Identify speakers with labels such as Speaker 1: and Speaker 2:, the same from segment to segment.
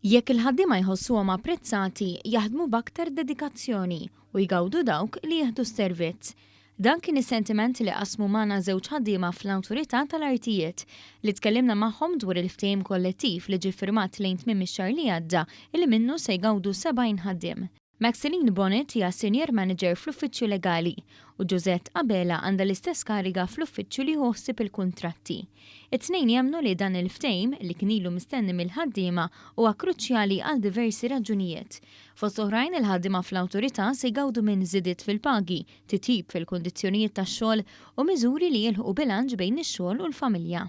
Speaker 1: Jekk il-ħaddiema jħossuhom apprezzati, jaħdmu b'aktar dedikazzjoni u jgawdu dawk li jieħdu s-servizz. Dan kien is-sentiment li qasmu magħna żewġ ħaddiema fl-Awtorità tal-Artijiet li tkellimna magħhom dwar il-ftehim kollettiv li ġie ffirmat lejn tmiem ix-xahar li għadda li minnu se jgawdu 70 ħaddiem. Maxeline Bonnet hija Senior Manager fl-Uffiċċju Legali u Josette Abela għandha l-istess kariga fl-uffiċċju li jieħu ħsieb il-kuntratti. It-tnejn jemmnu li dan il-ftehim, li kien ilu mistenni mill-ħaddiema, huwa kruċjali għal diversi raġunijiet. Fost oħrajn, il-ħaddiema fl-Awtorità se jgawdu minn żidiet fil-pagi, titjib fil-kundizzjonijiet tax-xogħol u miżuri li jilħqu bilanċ bejn ix-xogħol u l-familja.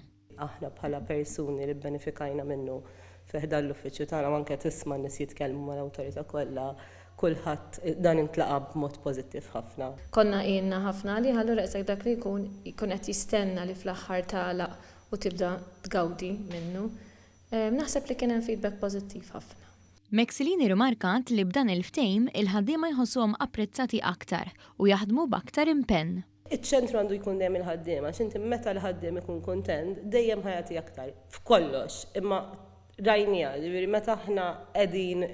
Speaker 2: Aħna bħala persuni li bbenefikajna minnu fi ħdan l-uffiċċju tagħna u anke tisma' n-nies jitkellmu mal-awtorità kollha, kulħadd dan intlaqa' b'mod pożittiv ħafna.
Speaker 3: Konna ilna ħafna għalih allura qisek dak li jkun jkun qed jistenna li fl-aħħar tagħlaq u tibda tgawdi minnu. Naħseb li kien hemm feedback pożittiv ħafna.
Speaker 1: Maxeline irrimarkat li b'dan il-ftehim il-ħaddiema jħossuhom apprezzati aktar u jaħdmu b'aktar impenn.
Speaker 2: Iċ-ċentru għandu jkun dejjem il-ħaddiem għax inti meta l-ħaddiem ikun kuntent dejjem ħa jagħti aktar f'kollox imma rajniha, jiġifieri meta aħna qegħdin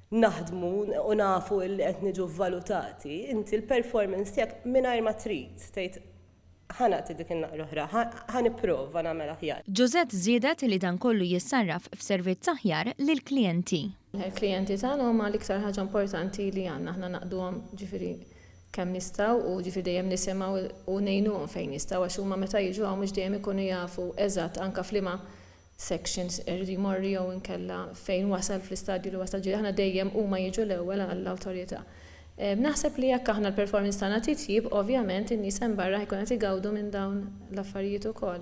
Speaker 2: naħdmu u nafu li qed niġu vvalutati, inti l-performance tiegħek mingħajr ma trid tgħid ħa nagħti dik in-naqra oħra, ħa nipprova nagħmel aħjar.
Speaker 1: Josette żiedet li dan kollu jissarraf f'servizz aħjar lill-klijenti.
Speaker 3: Il-klijenti tagħna huma l-iktar ħaġa importanti li għandna, aħna naqduhom ġifieri kemm nistgħu u ġifieri dejjem nisimgħu u ngħinuhom fejn nistgħu għax huma meta jiġu hawn mhux dejjem ikunu jafu eżatt anke f'liema sections iridu jmorru jew inkella fejn wasal fl-istadju li wasal ġifieri aħna dejjem huma jiġu l-ewwel għall-awtorità. Naħseb li jekk aħna l-performance tagħna titjib ovvjament in-nies hemm barra ħa jkunu qed igawdu minn dawn l-affarijiet ukoll.